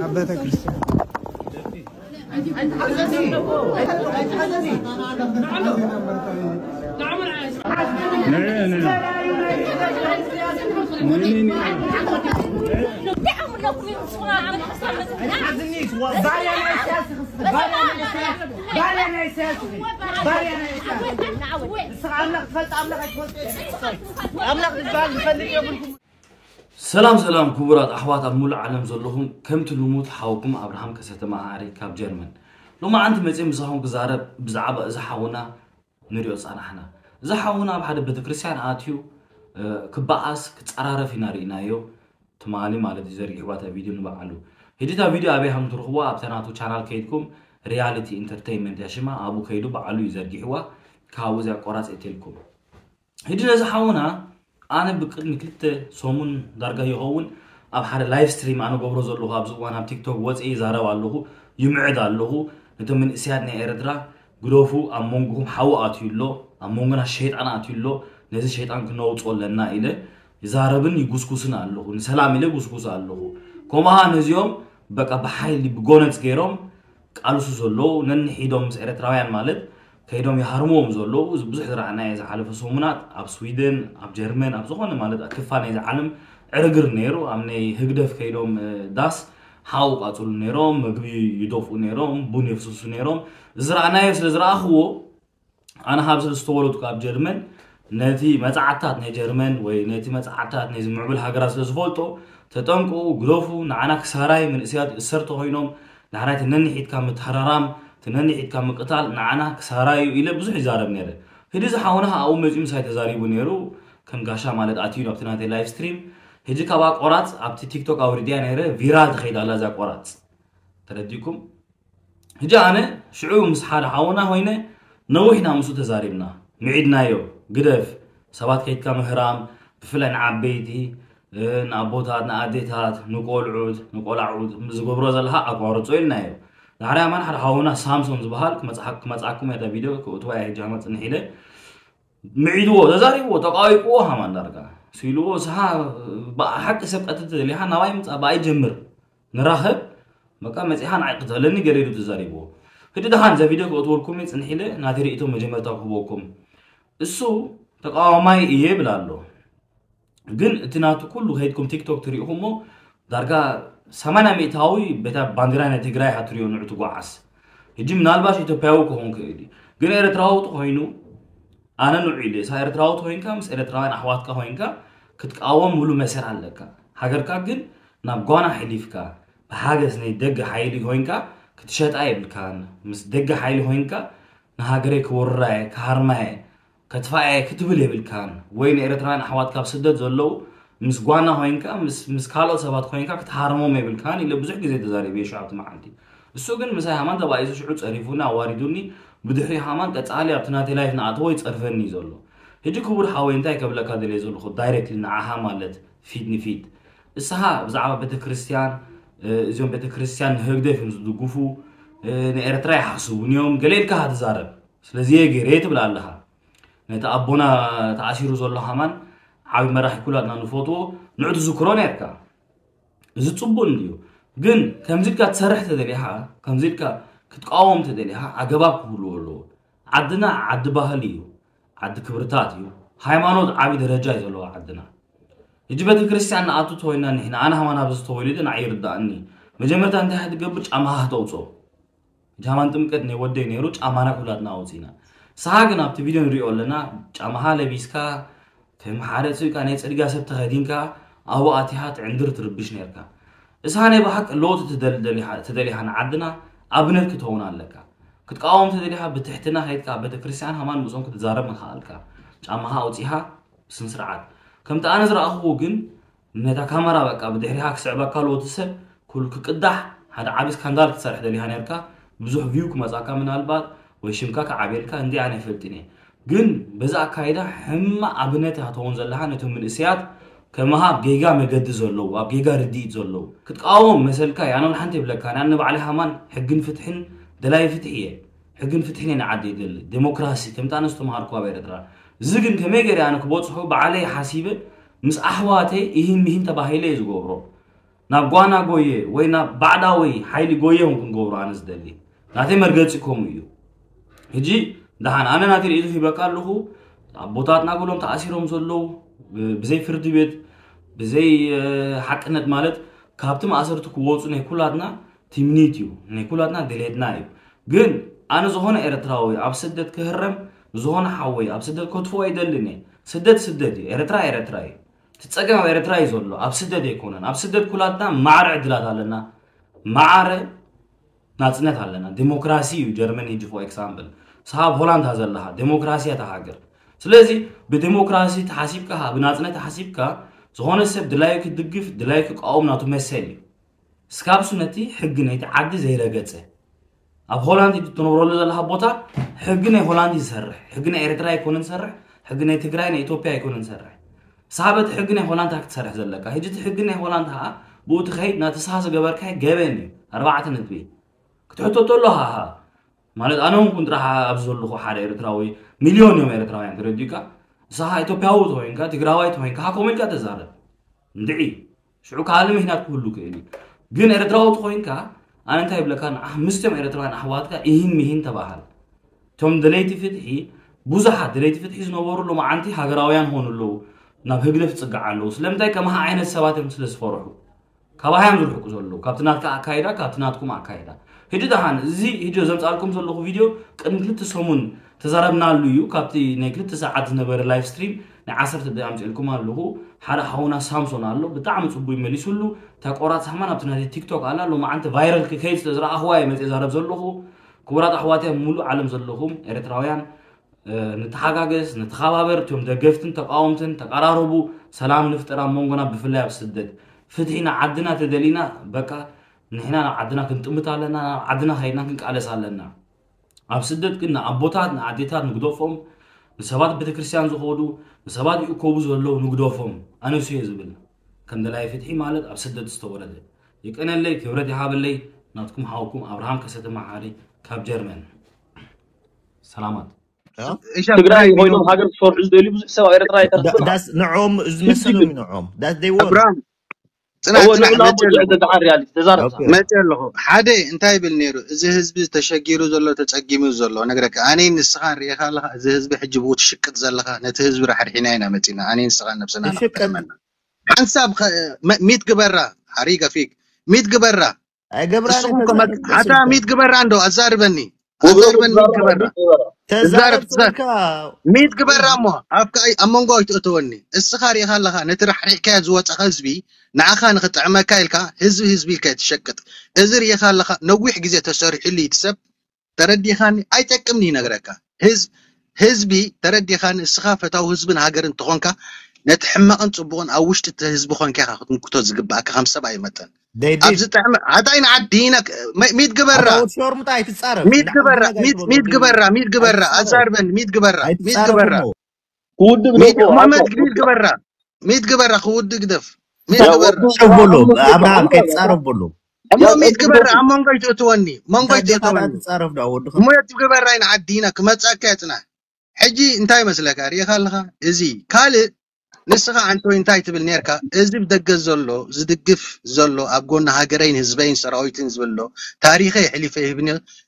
ኣብ ቤተክርስትያን ሰላም ሰላም ክቡራት ኣሕዋት ኣብ ሙሉእ ዓለም ዘለኹም፣ ከምቲ ልሙድ ሓውኩም ኣብርሃም ከሰተ መዓሪ ካብ ጀርመን። ሎማዓንቲ መፅየ ምሳኹም ክዛረብ ብዛዕባ እዚ ሓውና ንሪኦ ፃናሕና። እዚ ሓውና ኣብ ሓደ ቤተክርስትያን ኣትዩ ክበኣስ ክፀራረፍ ኢና ርኢናዮ። ትማሊ ማለት እዩ ዘርጊሕዋ እታ ቪድዮ ንበዓሉ። ሕጂ እታ ቪድዮ ኣበይ ከም ትረኽብዋ ኣብታ ናቱ ቻናል ከይድኩም፣ ሪያሊቲ ኢንተርቴይንመንት እያ ሽማ፣ ኣብኡ ከይዱ በዓሉ እዩ ዘርጊሕዋ። ካብኡ እዚኣ ቆራፅ እትልኩም። ሕጂ ነዚ ሓውና ኣነ ብቅድሚ ክልተ ሰሙን ዳርጋ ይኸውን ኣብ ሓደ ላይቭ ስትሪም ኣነ ገብሮ ዘለኹ ኣብዚ እዋን ኣብ ቲክቶክ ወፅእ ይዛረብ ኣለኹ፣ ይምዕድ ኣለኹ። ነቶም መንእስያት ናይ ኤርትራ ግደፉ፣ ኣብ መንጎኹም ሓዊ ኣትዩ ኣሎ፣ ኣብ መንጎና ሸይጣን ኣትዩ ኣሎ፣ ነዚ ሸይጣን ክነውፅኦ ኣለና ኢለ ይዛረብን ይጉስጉስን ኣለኹ። ንሰላም ኢለ ጉስጉስ ኣለኹ። ከምኡ ነዚኦም በቃ ብሓይሊ ብጎነፅ ገይሮም ቃልሱ ዘለዉ ነንሒዶም ምስ ኤርትራውያን ማለት ከይዶም ይሃርምዎም ዘለዉ ብዙሕ ዝረኣናዮ ዝሓለፈ ሰሙናት ኣብ ስዊደን ኣብ ጀርመን ኣብ ዝኾነ ማለት ክፋል ናይ ዝዓለም ዕርግር ነይሩ ኣብ ናይ ህግደፍ ከይዶም ዳስ ሓው ቃፅሉ ነይሮም ምግቢ ይደፍኡ ነይሮም ቡን የፍስሱ ነይሮም ዝረኣናዮ ስለ ዝረኣኽዎ ኣነ ካብ ስለ ዝተወለድኩ ኣብ ጀርመን ነቲ መፅዓታት ናይ ጀርመን ወይ ነቲ መፅዓታት ናይ ዝምዕብል ሃገራት ስለ ዝፈልጦ ተጠንቅቑ ግደፉ ንዓና ክሳራይ መንእስያት ይእሰር ተኾይኖም ንዓና እቲ ነንሒትካ ምትህራራም እቲ ነንሒትካ ምቅታል ንዓና ክሳራይ እዩ ኢለ ብዙሕ ይዛረብ ነይረ ህዲ ዝሓውና ኣብኡ መፂኡ ምሳይ ተዛሪቡ ነይሩ ከም ጋሻ ማለት ኣትዩ ኣብቲ ናተይ ላይቭ ስትሪም ህጂ ካብኣ ቆራፅ ኣብቲ ቲክቶክ ኣውሪድያ ነይረ ቪራል ተኸይዳ ኣላ እዛ ቆራፅ ተረዲኩም ሕጂ ኣነ ሽዑ ምስ ሓደ ሓውና ኮይነ ነዊሕና ምስኡ ተዛሪብና ምዒድናዮ ግደፍ ሰባት ከይድካ ምህራም ብፍላይ ንዓበይቲ ንኣቦታት ንኣዴታት ንቆልዑት ንቆላዑት ዝገብሮ ዘለካ ኣቋርጾ ኢልናዮ ዳሕሪ ኣማን ሓደ ሓውና ሳምሶን ዝበሃል ክመፅዓኩም ያታ ቪድዮ ክእትዋ ሕጂ ኣማ ፅንሕ ኢለ ምዒድዎ ተዛሪብዎ ተቃዊቅዎ ሃማ እንዳርጋ ስኢልዎ ስሃ ሓቂ ሰብ ቀትል ተደሊካ ናባይ ምፃ ብኣይ ጀምር ንራኸብ በቃ መፂኻ ንዓይ ቅተለኒ ገለ ኢሉ ተዛሪብዎ ህዲ ደሓን እዛ ቪድዮ ክእትወልኩም እየ ፅንሕ ኢለ ናተይ ርእቶ መጀመርታ ክህበኩም እሱ ተቃዋማይ እየ ይብል ኣሎ ግን እቲ ናቱ ኩሉ ከይድኩም ቲክቶክ ትሪኢኹሞ ዳርጋ ሰማንያ ሚእታዊ በታ ባንዲራ ናይ ትግራይ ሃትሪዮ ንዑ ትጓዓስ ህጂ ምናልባሽ ኢትዮጵያዊ ክኸውን ክእል እዩ ግን ኤርትራዊ ተኮይኑ ኣነ ንዑ ኢለ እሳ ኤርትራዊ ተኮይንካ ምስ ኤርትራውያን ኣሕዋትካ ኮይንካ ክትቃወም ሙሉ መሰል ኣለካ ሃገርካ ግን ናብ ጓና ሕሊፍካ ብሓገዝ ናይ ደገ ሓይሊ ኮይንካ ክትሸጣ የብልካን ምስ ደገ ሓይሊ ኮይንካ ንሃገረይ ክወርራየ ክሃርማየ ከጥፋኣየ ክትብል የብልካን ወይ ንኤርትራውያን ኣሕዋት ካብ ስደት ዘለዉ ምስ ጓና ኮይንካ ምስ ካልኦት ሰባት ኮይንካ ክትሃርሞም የብልካን ኢለ ብዙሕ ግዜ ተዛሪበ ሽዑ ኣብቲ መዓልቲ እሱ ግን ምሳይ ሃማን ተባኢሱ ሽዑ ጸሪፉኒ ኣዋሪዱኒ ብድሕሪ ሃማን ቀጻሊ ኣብቲ ናተይ ላይፍ ንኣተዎ ይጸርፈኒ እዩ ዘሎ ሕጂ ክቡር ሓወይ እንታይ ከብለካ ደልየ ዘለኹ ዳይሬክትሊ ንዓኻ ማለት ፊት ንፊት እስኻ ብዛዕባ ቤተክርስትያን እዚኦም ቤተክርስትያን ንህግደፍ እዮም ዝድግፉ ንኤርትራ ይሓስቡን እዮም ገለ ኢልካ ትዛረብ ስለዚ እየ ገይረ ትብል ኣለኻ ነቲ ኣቦና ተኣሲሩ ዘሎ ሃማን ዓቢ መራሒ ኩላትና ንፈትዎ ንዑ ትዝክሮ ነርካ እዚ ጽቡቅ እንድዩ ግን ከምዚ ኢልካ ትሰርሕ ተደሊኻ ከምዚ ኢልካ ክትቃወም ተደሊኻ ኣገባብ ክህልዎ ኣለዎ ዓድና ዓዲ ባህሊ እዩ ዓዲ ክብርታት እዩ ሃይማኖት ዓቢ ደረጃ እዩ ዘለዎ ዓድና ሕጂ ቤተክርስትያን ንኣቱ ተወይና ንሕና ኣነ ሃማን ኣብዚ ተወሊደ ንዓይ ይርዳእኒ መጀመርታ እንታይ ክትገብር ጫማኻ ክተውፅኦ ጃማን ጥምቀት ናይ ወደይ ነይሩ ጫማና ኩላትና ኣውፂና ንስኻ ግን ኣብቲ ቪድዮ ንሪኦ ኣለና ጫማኻ ለቢስካ ከም ሓደ ፅብቃ ናይ ፅርግያ ሰብ ተኸዲንካ ኣብኡ ኣቲኻ ትዕንድር ትርብሽ ነርካ እስኻ ናይ ብሓቂ ለውጢ ትደሊኻ ንዓድና ኣብነት ክትኸውን ኣለካ ክትቃወም ተደሊኻ ብትሕትና ከይድካ ኣብ ቤተክርስትያን ሃይማኖት ምስኦም ክትዛረብ ምኸኣልካ ጫማኻ ኣውፂኻ ብስነ ስርዓት ከምቲ ኣነ ዝረኣኽዎ ግን ነታ ካመራ በቃ ብድሕሪኻ ክስዕበካ ለውቲ ሰብ ኩሉ ክቅዳሕ ሓደ ዓቢ ስካንዳል ክትሰርሕ ደሊኻ ነርካ ብዙሕ ቪው ክመጻካ ምናልባት ወይ ሽምካ ክዓብየልካ እንዲ ኣነ ይፈልጥን እየ ግን በዛ ኣካይዳ ሕማቕ ኣብነት ኢኻ ትኸውን ዘለኻ ነቶም ምንእስያት ከማኻ ኣብ ጌጋ መገዲ ዘለዉ ኣብ ጌጋ ርድኢት ዘለዉ ክትቃወሞም መሰልካ እየ ኣነ ሓንቲ ይብለካ ኣነ ንባዕለይ ሃማን ሕግን ፍትሕን ደላይ ፍትሒ እየ ሕግን ፍትሕን እየ ንዓዲ ይደሊ ዴሞክራሲ ከምቲ ኣነ ዝተምሃርኩ ኣብ ኤርትራ እዚ ግን ከመይ ገይረ ኣነ ክበፅሑ ባዕለይ ሓሲበ ምስ ኣሕዋተይ ኢሂን ሚሂን ተባሂለ እየ ዝገብሮ። ናብ ጓና ጎየ ወይ ናብ ባዕዳዊ ሓይሊ ጎየ እውን ክንገብሮ ኣነ ዝደሊ። ናተይ መርገፂ ከምኡ እዩ። ሕጂ ደሓን ኣነ ናተይ ርእይቶ ሂበካ ኣለኹ። ኣቦታትና ገሎም ተኣሲሮም ዘለዉ ብዘይ ፍርዲ ቤት ብዘይ ሓቅነት ማለት ካብቲ ማእሰርቲ ክወፁ ናይ ኩላትና ትምኒት እዩ፣ ናይ ኩላትና ድሌትና እዩ። ግን ኣነ ዝኾነ ኤርትራዊ ኣብ ስደት ክህረም፣ ዝኾነ ሓወይ ኣብ ስደት ከትፎ ኣይደልን እየ። ስደት ስደት እዩ፣ ኤርትራ ኤርትራ እዩ። እቲ ጸገም ኣብ ኤርትራ እዩ ዘሎ፣ ኣብ ስደት ኣይኮነን። ኣብ ስደት ኩላትና ማዕረ ዕድላት ኣለና፣ ማዕረ ናጽነት ኣለና። ዴሞክራሲ እዩ ጀርመን ሕጂ for example። ንስኻ ኣብ ሆላንድ ዘለኻ ዴሞክራሲ እያ እታ ሃገር። ስለዚ ብዴሞክራሲ ተሓሲብካ፣ ብናጽነት ተሓሲብካ፣ ዝኾነ ሰብ ድላዩ ክድግፍ፣ ድላዩ ክቃወም ናቱ መሰል እዩ። እስካብ ነቲ ሕጊ ናይቲ ዓዲ ዘይረገጸ ኣብ ሆላንድ ትነብረሉ ዘለኻ ቦታ ሕጊ ናይ ሆላንድ እዩ ዝሰርሕ፣ ሕጊ ናይ ኤርትራ ኣይኮነን ዝሰርሕ፣ ሕጊ ናይ ትግራይ ናይ ኢትዮጵያ ኣይኮነን ዝሰርሕ። ሳበ እቲ ሕጊ ናይ ሆላንድ ክትሰርሕ ዘለካ። ሕጂ እቲ ሕጊ ናይ ሆላንድ ከዓ ብኡ ትኸይድ ናቲ ስኻ ዝገበርካይ ገበን እዩ። ኣርባዕተ ነጥቢ ክትሕተቶ ኣለኻ። ማለት ኣነ እውን ኩን ጥራሕ ኣብዚ ዘለኹ ሓደ ኤርትራዊ ሚልዮን እዮም ኤርትራውያን ተረዲካ። ንስኻ ኢትዮጵያዊ ተኮይንካ ትግራዋይ ተኮይንካ ከምኡ ኢልካ ተዛረብ። እንድዒ ሽዑ ካልእ ምክንያት ክህሉ ክእል እዩ። ግን ኤርትራዊ ተኮይንካ ኣነ እንታይ ይብለካ ንዓ ምስቶም ኤርትራውያን ኣሕዋትካ ኢሂን ሚሂን ተባሃል። እቶም ደለይቲ ፍትሒ ብዙሓት ደለይቲ ፍትሒ ዝነበሩ ሎማዓንቲ ሃገራውያን ሆኑ ኣለዉ። ናብ ህግደፍ ይጽግዓ ኣለዉ። ስለምንታይ ከማኻ ዓይነት ሰባት እዮም ስለ ዝፈርሑ። ካባኻ እዮም ዝርሕቁ ዘለዉ። ካብቲ ናትካ ኣካይዳ ካብቲ ናትኩም ኣካይዳ። ሕጂ ደሓን እዚ ሕጂ ዘምጻልኩም ዘለኹ ቪድዮ ቅድሚ ክልተ ሰሙን ተዛረብናሉ እዩ። ካብቲ ናይ ክልተ ሰዓት ዝነበረ ላይቭ ስትሪም ናይ ዓሰርተ ደቂቃ ኣምፅእልኩም ኣለኹ። ሓደ ሓውና ሳምሶን ኣሎ ብጣዕሚ ፅቡይ መሊሱሉ። እታ ቆራፅ ሳሕማ ናብቲ ናይ ቲክቶክ ኣላ ሎማዓንቲ ቫይራል ክከይድ ስለ ዝረኣኽዋ እየ መፅእ ዛረብ ዘለኹ። ክቡራት ኣሕዋትያ ሙሉእ ዓለም ዘለኹም ኤርትራውያን ንተሓጋገዝ፣ ንተኸባበር፣ እቶም ደገፍትን ተቃወምትን ተቀራረቡ፣ ሰላም ንፍጠር ኣብ መንጎና ብፍላይ ኣብ ስደት። ፍትሒ ንዓድና ተደሊና በቃ ንሕና ናብ ዓድና ክንጥምት ኣለና፣ ናብ ዓድና ከይድና ክንቃለስ ኣለና። ኣብ ስደት ግን ንኣቦታት ንኣዴታት ንግደፎም፣ ንሰባት ቤተክርስትያን ዝኸዱ ንሰባት ይእከቡ ዘለዉ ንግደፎም። ኣነሱ እየ ዝብል ከም ደላይ ፍትሒ ማለት ኣብ ስደት ዝተወለደ። ይቀነለይ ክብረት ይሃበለይ ናትኩም ሓውኩም ኣብርሃም ከሰተ መሓሪ ካብ ጀርመን። ሰላማት። ትግራይ ኮይኖም ሃገር ክሰርሑ ዝደልዩ ብዙሕ ሰብ ኣብ ኤርትራ ኣይተረፍን። ንዕኦም ዝመሰሎም ንዕኦም ኣብርሃም ጽናሕ ጽናሕ መጽ ኣለኹ። ሓደ እንታይ ይብል ነይሩ፣ እዚ ህዝቢ ተሸጊሩ ዘሎ ተጸጊሙ ዘሎ ነግረካ። ኣነ ንስኻ ርኢኻ ኣለኻ፣ እዚ ህዝቢ ሕጂ ብኡ ትሽቅጥ ዘለኻ፣ ነቲ ህዝቢ ራሕሪሕና ኢና መጺና። ኣነ ንስኻ ነብስና ንኽጠዕመና ሓንሳብ ሚት ግበራ። ሓሪገ ፊክ ሚት ግበራ። ኣይገብራን ሓታ ሚት ግበራ እንዶ ኣዛርበኒ ኣዛርበኒ ሚት ግበራ። እዛርብ ትዛር ሚት ግበራ እሞ ኣብካ ኣብ መንጎ ኣይትእተወኒ። እስኻ ርኢኻ ኣለኻ ነቲ ራሕሪሕካዮ ዝወፀኸ ህዝቢ ንዓኻ ንኽጥዕመካ ኢልካ ህዝቢ ህዝቢ ኢልካ ትሸቅጥ። እዚ ርኢኻ ኣለኻ ነዊሕ ግዜ ተሰሪሕሉ እቲ ሰብ ተረዲኻኒ ኣይጠቅምኒ ይነግረካ ህዝብ ህዝቢ ተረዲኻኒ እስኻ ፈታው ህዝብን ሃገርን ተኾንካ ነቲ ሕማቕን ጽቡቕን ኣብ ውሽጢ እቲ ህዝቢ ኾንካ ኢኻ ክትምክቶ ዝግባእካ ከም ሰብኣይ መጠን ኣብዚ ጥዕመ ኣታይ ንዓዲ ሚት ግበራ ሚት ግበራ ሚት ግበራ ሚት ግበራ ኣዛርበኒ ሚት ግበራ ሚት ግበራ ክውድእ ሚት ግበራ ሚት ግበራ ክውድእ ግደፍ ሚት ግበራ ጸረፍ በሎ ኣብርሃም ከይትጻረፍ በሎ እሞ ሚት ግበራ ኣብ መንጎ ይትእትወኒ መንጎ ይትእትወኒ ትጻረፍ ዶ ወዲ እሞ የት ግበራ ኢና ዓዲና ክመጻካ የጽና ሕጂ እንታይ መስለካ ሪኢኻ ኣለኻ እዚ ካልእ ንስኻ ኣንቶይ እንታይ ትብል ነርካ እዚ ብደገ ዘሎ ዝድግፍ ዘሎ ኣብ ጎኒ ሃገረይን ህዝበይን ሰራዊትን ዝብል ኣሎ ታሪኸይ ሕሊፈ ይህብኒ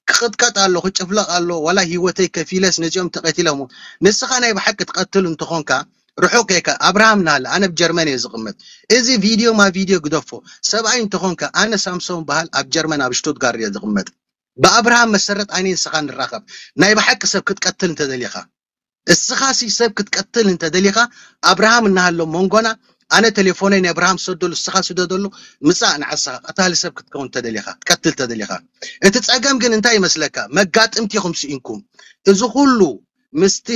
ክቕጥቀጥ ኣሎ ክጭፍለቕ ኣሎ ዋላ ህይወተይ ከፊለስ ነዚኦም ተቐቲሎም ንስኻ ናይ ብሓቂ ትቐትል እንተኾንካ ርሑቕ ከይካ ኣብርሃም ናለ ኣነ ኣብ ጀርመን እየ ዝቕመጥ እዚ ቪድዮ ማ ቪድዮ ግደፎ ሰብኣይ እንተኾንካ ኣነ ሳምሶን በሃል ኣብ ጀርመን ኣብ ሽቱትጋር እየ ዝቕመጥ ብኣብርሃም መሰረት ኣነ ንስኻ ንራኸብ ናይ ብሓቂ ሰብ ክትቀትል እንተደሊኻ እስኻሲ ሰብ ክትቀትል እንተደሊኻ ኣብርሃም እናሃሎ መንጎና ኣነ ቴሌፎነይ ናይ ኣብርሃም ሰደሉ እስኻ ስደደሉ ምጻእ ንዓስኻ ቀታሊ ሰብ ክትከውን እንተደሊኻ ትቀትል እንተደሊኻ እቲ ጸገም ግን እንታይ ይመስለካ መጋጥምቲ ኢኹም ስኢንኩም እዚ ኩሉ ምስቲ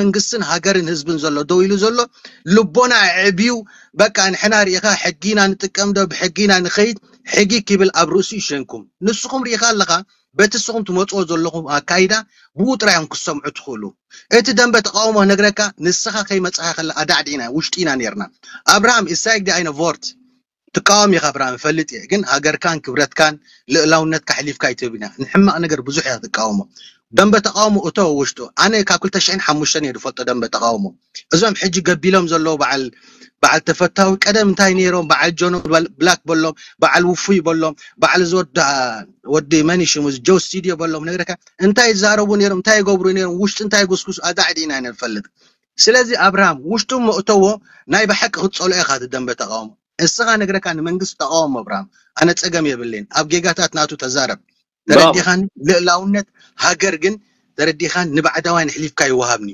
መንግስትን ሃገርን ህዝብን ዘሎ ደው ኢሉ ዘሎ ልቦና ኣዕብዩ በቃ ንሕና ርኢኻ ሕጊና ንጥቀም ዶ ብሕጊና ንኸይድ ሕጊ ክብል ኣብ ርእሱ ይሸንኩም ንስኹም ርኢኻ ኣለኻ በቲ ንስኹም ትመፅዎ ዘለኹም ኣካይዳ ብኡ ጥራይ እዮም ክሰምዑ ትኽእሉ እቲ ደንበ ተቃውሞ ነግረካ ንስኻ ከይመፅኻ ከላ ኣዳዕዲዕና ውሽጢ ኢና ነርና ኣብርሃም ኢሳይግ ዲ ኣይነ ቮርት ትቃወም ኢኻ ብርሃን እፈልጥ እየ ግን ሃገርካን ክብረትካን ልእላውነትካ ሕሊፍካ ኣይትህብን ኢኻ ንሕማቕ ነገር ብዙሕ ኢኻ ትቃወሞ ደንበ ተቃውሞ እቶ ውሽጡ ኣነ ካብ ክልተ ሽሕን ሓሙሽተን እየ ዝፈልጦ ደንበ ተቃውሞ። እዞም ሕጂ ገቢሎም ዘለዉ በዓል በዓል ተፈታዊ ቀደም እንታይ ነይሮም? በዓል ጆኖ ብላክ በሎም፣ በዓል ውፉይ በሎም፣ በዓል ዝወዳ ወዲ መን ሽሙ ጆ ስቱዲዮ በሎም። ነግረካ እንታይ ይዛረቡ ነይሮም፣ እንታይ ይገብሩ ነይሮም፣ ውሽጢ እንታይ ጉስጉስ ኣዳዕድ ኢና ንፈልጥ። ስለዚ ኣብርሃም ውሽጡ መእተዎ ናይ ብሓቂ ክትጸልኦ ኢኻ እቲ ደንበ ተቃውሞ። እስኻ ነግረካ ንመንግስቲ ተቃውሞ ኣብርሃም፣ ኣነ ጸገም የብለይን። ኣብ ጌጋታት ናቱ ተዛረብ። ተረዲኻኒ? ልእላውነት ሃገር ግን ተረዲኻን ንባዕዳውያን ሕሊፍካ ይወሃብኒ።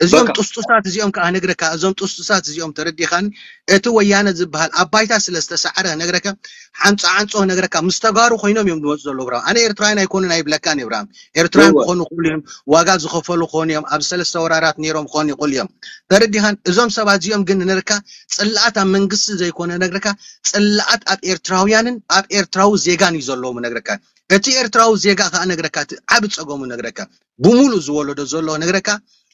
እዚኦም ጥስጡሳት እዚኦም ከዓ ነግረካ፣ እዞም ጥስጡሳት እዚኦም ተረዲኻን እቲ ወያነ ዝበሃል ኣብ ባይታ ስለ ዝተሳዕረ ነግረካ፣ ሓንፃ ዓንፆ ነግረካ ምስ ተጋሩ ኮይኖም እዮም ዝመፁ ዘለዉ። ብርሃም ኣነ ኤርትራውያን ኣይኮኑን ኣይብለካን እየ። ብርሃም ኤርትራውያን ክኾኑ ይኽእሉ እዮም፣ ዋጋ ዝኸፈሉ ክኾኑ እዮም፣ ኣብ ሰለስተ ወራራት ነይሮም ክኾኑ ይኽእሉ እዮም። ተረዲኻን? እዞም ሰባት እዚኦም ግን ነግረካ ፅላኣት ኣብ መንግስቲ ዘይኮነ ነግረካ ፅላኣት ኣብ ኤርትራውያንን ኣብ ኤርትራዊ ዜጋን እዩ ዘለዎም ነግረካ። እቲ ኤርትራዊ ዜጋ ከዓ ነግረካ እቲ ዓቢ ጸገሙ ነግረካ ብሙሉ ዝወለዶ ዘሎ ነግረካ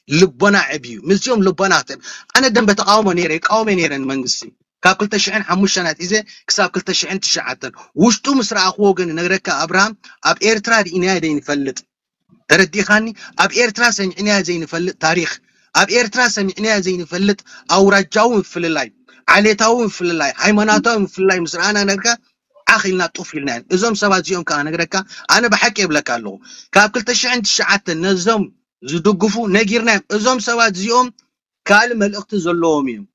ልቦና ዕብ እዩ። ምስዚኦም ልቦና ክትዕብ ኣነ ደንበ ተቃውሞ ነይረ ይቃወመ ነይረ ንመንግስቲ ካብ ክልተ ሽሕን ሓሙሽተን ኣትሒዘ ክሳብ ክልተ ሽሕን ትሽዓተን ውሽጡ ምስ ረኣኽዎ ግን ነግረካ ኣብርሃም ኣብ ኤርትራ ርኢናዮ ዘይንፈልጥ ተረዲኻኒ ኣብ ኤርትራ ሰሚዕናዮ ዘይንፈልጥ ታሪኽ ኣብ ኤርትራ ሰሚዕናዮ ዘይንፈልጥ ኣውራጃዊ ምፍልላይ ዓሌታዊ ምፍልላይ ሃይማኖታዊ ምፍልላይ ምስ ረኣና ነግረካ ዓኽ ኢልና ጡፍ ኢልና እዞም ሰባት እዚኦም ከዓ ነግረካ ኣነ ብሓቂ የብለካ ኣለኹ ካብ ክልተ ሽሕን ትሽዓተን ነዞም ዝድግፉ ነጊርናዮም እዞም ሰባት እዚኦም ካልእ መልእኽቲ ዘለዎም እዮም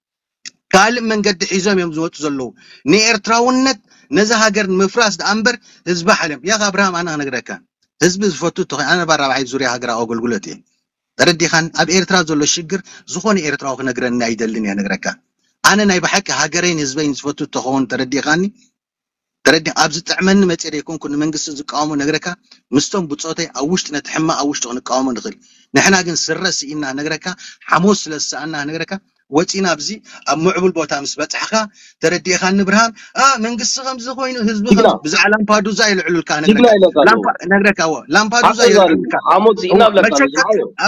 ካልእ መንገዲ ሒዞም እዮም ዝመፁ ዘለዉ ንኤርትራውነት ነዚ ሃገር ንምፍራስ ደኣ እምበር ህዝቢ ሓልዮም ያኽ ኣብርሃም ኣነ ክነግረካ ህዝቢ ዝፈቱ እንተኾይኑ ኣነ ባራብዓይ ዙርያ ሃገራዊ ኣገልግሎት እየ ተረዲኻን ኣብ ኤርትራ ዘሎ ሽግር ዝኾነ ኤርትራዊ ክነግረኒ ኣይደልን እየ ነግረካ ኣነ ናይ ብሓቂ ሃገረይን ህዝበይን ዝፈቱ እንተኸውን ተረዲኻኒ ተረዲ ኣብ ዝጥዕመኒ መፅእ ዘይኮንኩ ንመንግስቲ ዝቃወሙ ነግረካ ምስቶም ብፆተይ ኣብ ውሽጢ ነቲ ሕማቅ ኣብ ውሽጢ ክንቃወሞ ንኽእል ንሕና ግን ስረ ስኢና ነግረካ ሓሞት ስለ ዝሰኣና ነግረካ ወፂና ኣብዚ ኣብ ምዕቡል ቦታ ምስ በፃሕካ ተረዲእኻኒ ብርሃን ኣ መንግስቲ ከምዚ ኮይኑ ህዝቢ ብዛዕባ ላምፓዱዛ ይልዕሉልካ ነግረካ ላምፓዱዛ ይልዕሉልካ ሓሞት ስኢና ብለካ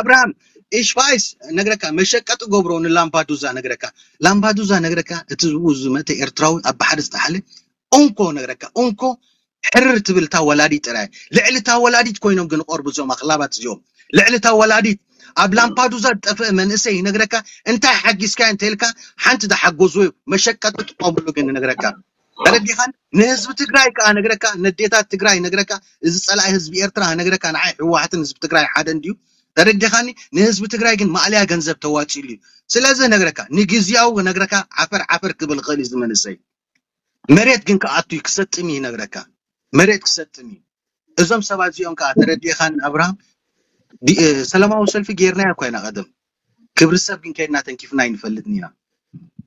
ኣብርሃም ኢሽፋይስ ነግረካ መሸቀጢ ገብሮ ንላምፓዱዛ ነግረካ ላምፓዱዛ ነግረካ እቲ ዝብኡ ዝመተ ኤርትራዊ ኣብ ባሕሪ ዝተሓለ እንኮ ነግረካ እንኮ ሕርር ትብል እታ ወላዲት ጥራይ ልዕሊ እታ ወላዲት ኮይኖም ግን ቆርቡ እዞም ኣኽላባት እዚኦም ልዕሊ እታ ወላዲት ኣብ ላምፓዱዛ ዝጠፍአ መንእሰይ ይነግረካ እንታይ ሓጊዝካ እንተልካ ሓንቲ ዝሓጎዝዎ መሸቀጢ ጥቀምሉ ግን ይነግረካ ተረዲኻን ንህዝቢ ትግራይ ከዓ ነግረካ ነዴታት ትግራይ ነግረካ እዚ ፀላኢ ህዝቢ ኤርትራ ነግረካ ንዓይ ህወሓትን ህዝቢ ትግራይ ሓደ እንድዩ ተረዲኻኒ ንህዝቢ ትግራይ ግን ማእለያ ገንዘብ ተዋፂሉ እዩ ስለዚ ነግረካ ንግዝያዊ ነግረካ ዓፈር ዓፈር ክብል ይኽእል እዩ ዝመንሰይ መሬት ግን ክኣቱ እዩ ክሰጥም እዩ ነግረካ መሬት ክሰጥም እዩ እዞም ሰባት እዚኦም ከዓ ተረዲኻኒ ኣብርሃም ሰላማዊ ሰልፊ ጌርና እኮ ኢና ቀደም ክብሪ ሰብ ግን ከይድና ተንኪፍና ይንፈልጥን ኢና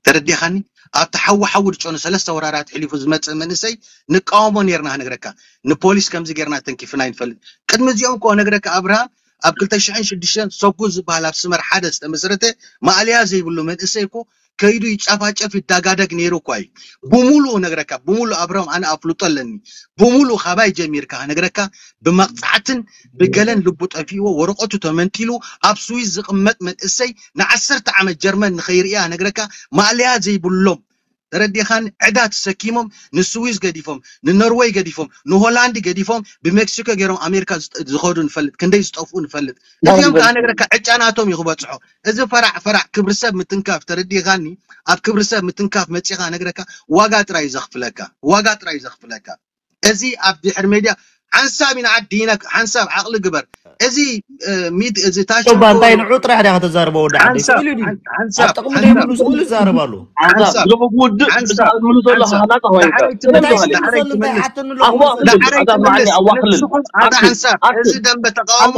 ተረዲኻኒ ኣብቲ ሓዊ ሓዊ ድጨኑ ሰለስተ ወራራት ሕሊፉ ዝመፀ መንእሰይ ንቃወሞ ነርና ነግረካ ንፖሊስ ከምዚ ጌርና ተንኪፍና ይንፈልጥ ቅድሚ እዚኦም እኮ ነግረካ ኣብርሃም ኣብ ክልተ ሽሕን ሽዱሽተን ሰጉ ዝበሃል ኣብ ስመር ሓደ ዝተመስረተ ማእለያ ዘይብሉ መንእሰይ እኮ ከይዱ ይጫፋጨፍ ይዳጋደግ ነይሩ እኳ እዩ ብሙሉኡ ነግረካ ብሙሉእ ኣብርሃም ኣነ ኣፍልጦ ኣለኒ ብሙሉእ ካባይ ጀሚርካ ነግረካ ብመቕፃዕትን ብገለን ልቡ ጠፊእዎ ወረቐቱ ተመንጢሉ ኣብ ስዊዝ ዝቕመጥ መንእሰይ ንዓሰርተ ዓመት ጀርመን ንኸይርእያ ነግረካ ማእለያ ዘይብሎም ተረዲኻን ዕዳ ተሰኪሞም ንስዊዝ ገዲፎም ንኖርወይ ገዲፎም ንሆላንድ ገዲፎም ብሜክሲኮ ገይሮም ኣሜሪካ ዝኸዱ ንፈልጥ ክንደይ ዝጠፍኡ ንፈልጥ እዚኦም ከዓ ነግረካ ዕጫናቶም እዩ ክበፅሖ እዚ ፈራዕ ፈራዕ ክብሪ ሰብ ምትንካፍ ተረዲኻኒ ኣብ ክብሪ ሰብ ምትንካፍ መፂኻ ነግረካ ዋጋ ጥራይ ዘኽፍለካ ዋጋ ጥራይ ዘኽፍለካ እዚ ኣብ ድሕር ሜድያ ሓንሳብ ኢና ዓዲና ሓንሳብ ዓቕሊ ግበር እዚ ሚድ እዚ ታሽባ እንታይ ንዑ ጥራሕ ዲያ ከተዛርቦ ወዲ ዓዲ ስእሉ ድዩ ኣብ ጥቕሚ ዘይብሉ ስእሉ ይዛረብ ኣሉ ዝረኸብ ውድእ ምሳእምሉ ዘሎ ሃናፃ ሓንሳብ እዚ ደንበ ተቃውሞ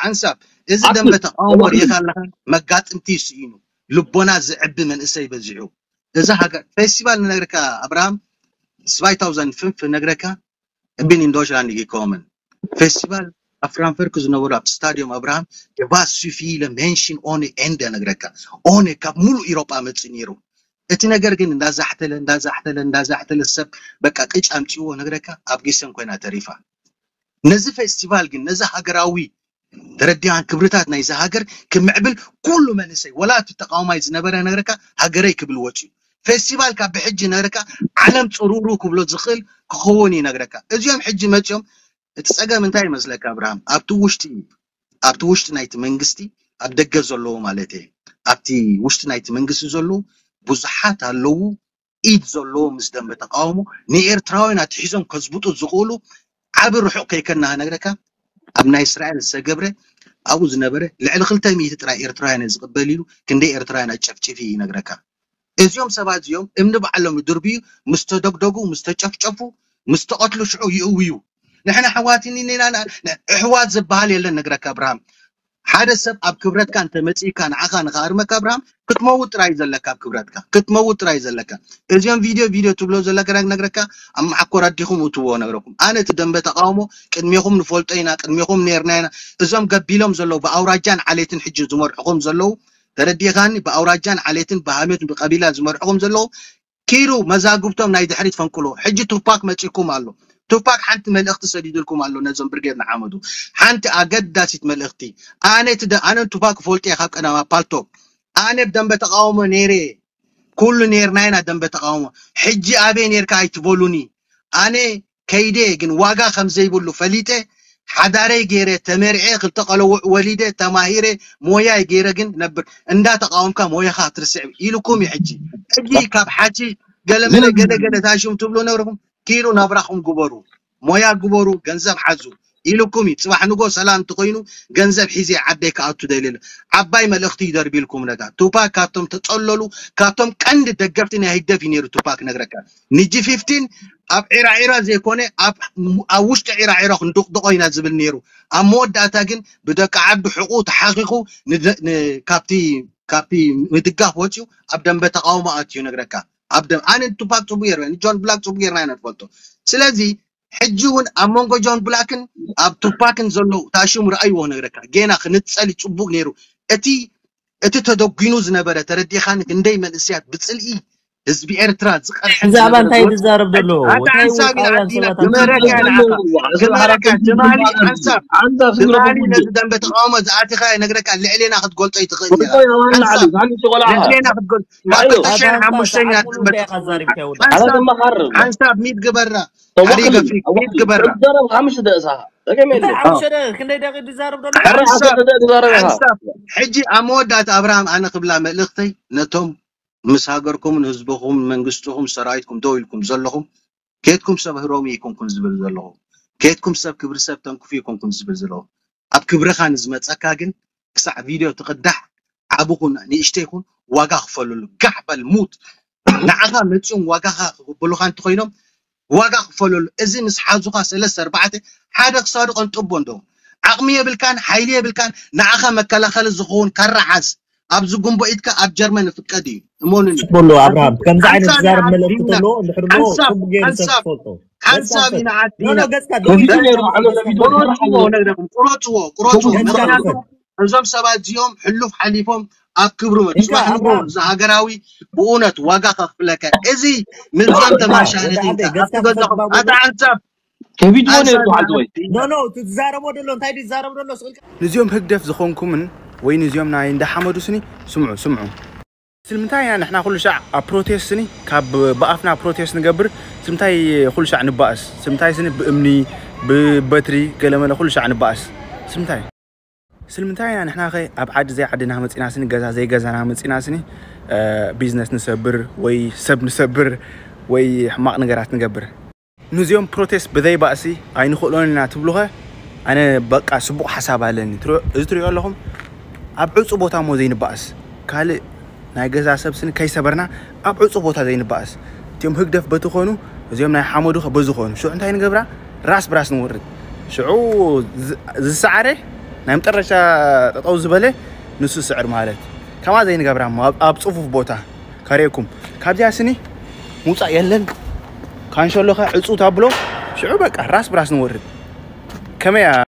ሓንሳብ እዚ ደንበ ተቃውሞ ርኢኻ ኣለኻ መጋጥምቲ ይስኢኑ ልቦና ዝዕቢ መንእሰይ በዚሑ እዛ ሃገር ፌስቲቫል ንነግረካ ኣብርሃም ስባይታውዘን ፍንፍ ነግረካ እቢን ኢን ዶችላንድ ጊኮመን ፌስቲቫል ኣብ ፍራንፈርክ ዝነበሩ ኣብቲ ስታዲዮም ኣብርሃም የባስ ሱፊ ኢለ ሜንሽን ኦነ ኤንደ ነግረካ ኦነ ካብ ሙሉእ ኢሮጳ መፅእ ነይሩ እቲ ነገር ግን እንዳዛሕተለ እንዳዛሕተለ እንዳዛሕተለ ሰብ በቃ ቅጭ ኣምፅዎ ነግረካ ኣብ ጊሰን ኮይና ተሪፋ ነዚ ፌስቲቫል ግን ነዚ ሃገራዊ ተረዲኣን ክብርታት ናይዚ ሃገር ክምዕብል ኩሉ መንእሰይ ወላ እቲ ተቃዋማይ ዝነበረ ነግረካ ሃገረይ ክብል ወፅዩ ፌስቲቫል ካብ ብሕጂ ነግረካ ዓለም ፅሩሩ ክብሎ ዝኽእል ክኸውን እዩ ነግረካ እዚኦም ሕጂ መፅኦም እቲ ፀገም እንታይ ይመስለካ ኣብርሃም ኣብቲ ውሽጢ ኣብቲ ውሽጢ ናይቲ መንግስቲ፣ ኣብ ደገ ዘለዉ ማለት እየ፣ ኣብቲ ውሽጢ ናይቲ መንግስቲ ዘለዉ ብዙሓት ኣለዉ፣ ኢድ ዘለዉ ምስ ደንበ ተቃውሞ ንኤርትራውያን ኣትሒዞም ከዝብጡ ዝኽእሉ። ዓቢ ርሑቕ ከይከድና ነግረካ፣ ኣብ ናይ እስራኤል ዝተገብረ፣ ኣብኡ ዝነበረ ልዕሊ ክልተ ሚእቲ ጥራይ ኤርትራውያን እየ ዝቕበል ኢሉ ክንደይ ኤርትራውያን ኣጨፍጭፊ ይነግረካ። እዚኦም ሰባት እዚኦም እምኒ ባዕሎም ይድርብዩ፣ ምስ ተደግደጉ፣ ምስ ተጨፍጨፉ፣ ምስ ተቐትሉ ሽዑ ይእውዩ። ንሕና ኣሕዋት ኢና፣ ኣሕዋት ዝበሃል የለን ነግረካ ኣብርሃም። ሓደ ሰብ ኣብ ክብረትካ እንተመጺእካ ንዓኻ ንኽኣርመካ ኣብርሃም ክትመውት ጥራይ ዘለካ፣ ኣብ ክብረትካ ክትመውት ጥራይ ዘለካ። እዚኦም ቪድዮ ቪድዮ ትብሎ ዘለካ ነግረካ፣ ኣብ መዓኮር ኣዲኹም እትዎ ነግረኩም። ኣነ እቲ ደንበ ተቃውሞ ቅድሜኹም ንፈልጦ ኢና፣ ቅድሜኹም ነርና ኢና። እዞም ገቢሎም ዘለዉ ብኣውራጃን ዓሌትን ሕጂ ዝመርሕኹም ዘለዉ፣ ተረዲእኻኒ፣ ብኣውራጃን ዓሌትን ብሃሜት ብቀቢላ ዝመርሕኹም ዘለዉ፣ ኪዱ መዛግብቶም ናይ ድሕሪት ፈንቅሎ። ሕጂ ቱፓክ መጺኩም ኣሎ። ቱፓክ ሓንቲ መልእኽቲ ሰዲድልኩም ኣሎ ነዞም ብርጌድ ንሓመዱ። ሓንቲ ኣገዳሲት መልእኽቲ። ኣነ እቲ ደ-፣ ኣነን ቱፓክ ፈልጦ እየ ካብ ቀዳማ ፓልቶክ። ኣነ ብደንበ ተቃውሞ ነይረ። ኩሉ ነርና ኢና ደንበ ተቃውሞ። ሕጂ ኣበይ ነርካ ኣይትበሉኒ። ኣነ ከይደ ግን ዋጋ ከም ዘይብሉ ፈሊጠ፣ ሓዳረይ ገይረ፣ ተመርዐ፣ ክልተ ቆለውዕ ወሊደ፣ ተማሂረ፣ ሞያይ ገይረ ግን ነብር። እንዳ ተቃወምካ ሞያኻ ትርስዕ ኢልኩም እዩ። ሕጂ ሕጂ ካብ ሓቺ ገለመለ ገለ ገለ ታሽም ትብሉ ነብርኩም። ኪዱ ናብራኹም ግበሩ፣ ሞያ ግበሩ፣ ገንዘብ ሓዙ ኢልኩም እዩ። ጽባሕ ንጎ ሰላም እንተኾይኑ ገንዘብ ሒዘ ዓደይ ክኣቱ ደልየ። ዓባይ መልእኽቲ ይደርቢልኩም ነጋ። ቱፓክ ካብቶም ተጸለሉ፣ ካብቶም ቀንዲ ደገፍቲ ናይ ህግደፍ እዩ ነይሩ ቱፓክ ነግረካ። ንጂ ፊፍቲን ኣብ ዒራዒራ ዘይኮነ ኣብ፣ ኣብ ውሽጢ ዒራዒራ ክንድቕድቖ ኢና ዝብል ነይሩ። ኣብ መወዳእታ ግን ብደቂ ዓዱ ሕቑ ተሓኺኹ ንደ-፣ ን-፣ ካብቲ፣ ካብቲ ምድጋፍ ወፂኡ ኣብ ደንበ ተቃውሞ ኣትዩ ነግረካ። ኣብ ደም-፣ ኣነ ቱፓክ ጽቡቅ ጌርና፣ ንጆን ብላክ ጽቡቅ ጌርና ኢና ንፈልጦ። ስለዚ ሕጂ እውን ኣብ መንጎ ጆን ብላክን ኣብ ቱፓክን ዘሎ ታሽሙ ረኣይዎ ነግረካ። ጌና ክንጸል ጽቡቅ ነይሩ። እቲ፣ እቲ ተደጒኑ ዝነበረ ተረዲኻን ክንደይ መንእሰያት ብጽልኢ ህዝቢ ኤርትራ ዝቐርሐ ብዛዕባ ዝነበረ እንታይ ዝወጽእ ዝዛረብ ዘሎ? ኣታ እንታይ ሓንሳብ ኢና ውልቃውያን ኣዲና ሰባት ክመረካ ኢና ንዓኻ። ክመረካ ትማሊ ሓንሳብ፣ ሓንሳብ ትማሊ ክንረኽቡ ነዚ ደንበ ተቃውሞ ዝኣቲኻ ነግረካ ልዕሌና ክትገልጦ ይትኽእል ኢኻ። ሓንሳብ ልዕሌና ክትገልጦ። ካብ ክልተ ሽሕን ሓሙሽተን ኢና ኣታ ሓንሳብ፣ ሓንሳብ ሚድ ግበራ። ተወክል፣ ሓሪገ ፊክ፣ ተወክል። ግበራ። ትዛረብ ሓሙሽተ ደቂቃ። ጠቀም የለ። እንታይ ሓሙሽተ ደቂቃ? ክንደይ ደቂቃ ዝዛረብ ዘሎ? ሓንሳብ፣ ሓንሳብ። ሕጂ ኣብ መወዳእታ ኣብርሃም ኣነ ክብላ መልእኽተይ ነቶም ምስ ሃገርኩምን ህዝብኹምን መንግስትኹም ሰራዊትኩም ደው ኢልኩም ዘለኹም፣ ኬትኩም ሰብ ህሮም ይኮንኩን ዝብል ዘለኹ፣ ኬትኩም ሰብ ክብሪ ሰብ ተንክፉ ይኮንኩን ዝብል ዘለኹ። ኣብ ክብርኻ ንዝመጸካ ግን ክሳዕ ቪድዮ ትቕዳሕ፣ ዓቢ ኩን ንእሽተይ ኩን ዋጋ ክፈለሉ። ጋሕ በል ሙት። ንዓኻ መጺኦም ዋጋኻ ክቕበሉኻ እንተኾይኖም ዋጋ ክፈለሉ። እዚ ምስ ሓዙኻ ሰለስተ ኣርባዕተ ሓደ ክሳዱ ቀንጥቦ እንዶ። ዓቕሚ የብልካን ሓይሊ የብልካን ንዓኻ መከላኸሊ ዝኸውን ካራ ሓዝ። ኣብዚ ጉንቦ ኢድካ ኣብ ጀርመን ይፍቀድ እዩ። እመኑኒ። ጽቡቅ ኣሎ ኣብርሃም። ከምዚ ዓይነት ሓንሳብ ዝዛረብ ኢና መልእኽቲ ዓዲና። ተሎ እንድሕር እሞ ሓንሳብ፣ ጽቡቅ ገይሩ ሰብ ሓንሳብ፣ ክፈልጦ። ሓንሳብ ኢና ዓዲና። ኖ፣ ኖ፣ ገጽካ ከፊቱ ደቂቃ ነይሩ፣ ዓመት ከፊቱ ቁረጽዎ፣ ነግረኩም፣ ቁረጽዎ፣ ቁረጽዎ። ገጽካ ምኽንያቱ ክፈት። እዞም ሰባት እዚኦም ሕሉፍ ሓሊፎም ኣብ ክብሪ መ-፣ እንካ ጽባሕ ንግሆ ኣብርሃም። እዚ ሃገራዊ ብእውነት ዋጋ ከኽፍለካ። እዚ ምስዞም ተማሻርኺ ኣታ ዓደይ፣ ኢንካ ገጽካ ኣብቲ ገዛኹም፣ ክፈት ኣታ ሓንሳብ፣ ከፊትዎ ነይሩ ሓንሳብ ኢና ዓዲ ወይ? ዓዲና። ኖ፣ ኖ፣ እቲ ዝዛረቦ ዘሎ፣ እንታይ ድዩ ዝዛረብ ዘሎ? ስቕ ኢልካ ንዚኦም ህግደፍ ዝኾንኩምን ወይ ንዚኦም ናይ እንዳ ሓመዱ ስኒ ስምዑ፣ ስምዑ። ስለምንታይ ኢና ንሕና ኩሉ ሻዕ ኣብ ፕሮቴስት ስኒ ካብ ብኣፍና ፕሮቴስት ንገብር? ስለምንታይ ኩሉ ሻዕ ንባእስ? ስለምንታይ ስኒ ብእምኒ፣ ብበትሪ፣ ገለመለ ኩሉ ሻዕ ንባእስ? ስለምንታይ? ስለምንታይ ኢና ንሕና ኸ ኣብ ዓዲ ዘይዓድና መጺና ስኒ፣ ገዛ ዘይገዛና መጺና ስኒ፣ እ፣ ቢዝነስ ንሰብር ወይ ሰብ ንሰብር ወይ ሕማቕ ነገራት ንገብር? ንዚኦም ፕሮቴስት ብዘይ ባእሲ ኣይንኽእሎን ኢና ትብሉኸ? ኣነ በቃ ስቡቕ ሓሳብ ኣለኒ። ትሪኦ-፣ እዚ ትሪኦ ኣለኹም? ኣብ ዕጹ ቦታ እሞ ዘይንባእስ። ካልእ ናይ ገዛ ሰብ ስኒ ከይሰበርና ኣብ ዕጹ ቦታ ዘይንባእስ። እቲኦም ህግደፍ በቲ ኾኑ፣ እዚኦም ናይ ሓመዱ ኸ በዚ ኾኑ። ሽዑ እንታይ ንገብራ? ራስ ብራስ ንወርድ። ሽዑ ዝ-፣ ዝሰዓረ ናይ መጠረሻ ጠጠው ዝበለ ንሱ ስዕር ማለት። ከምኣ ዘይንገብራ እሞ ኣብ፣ ኣብ ጽፉፍ ቦታ። ካሬኩም ካብዚኣ ስኒ ምውጻእ የለን። ካንሸሎኻ ዕጹ ታብሎ ሽዑ በቃ ራስ ብራስ ንወርድ። ከመይ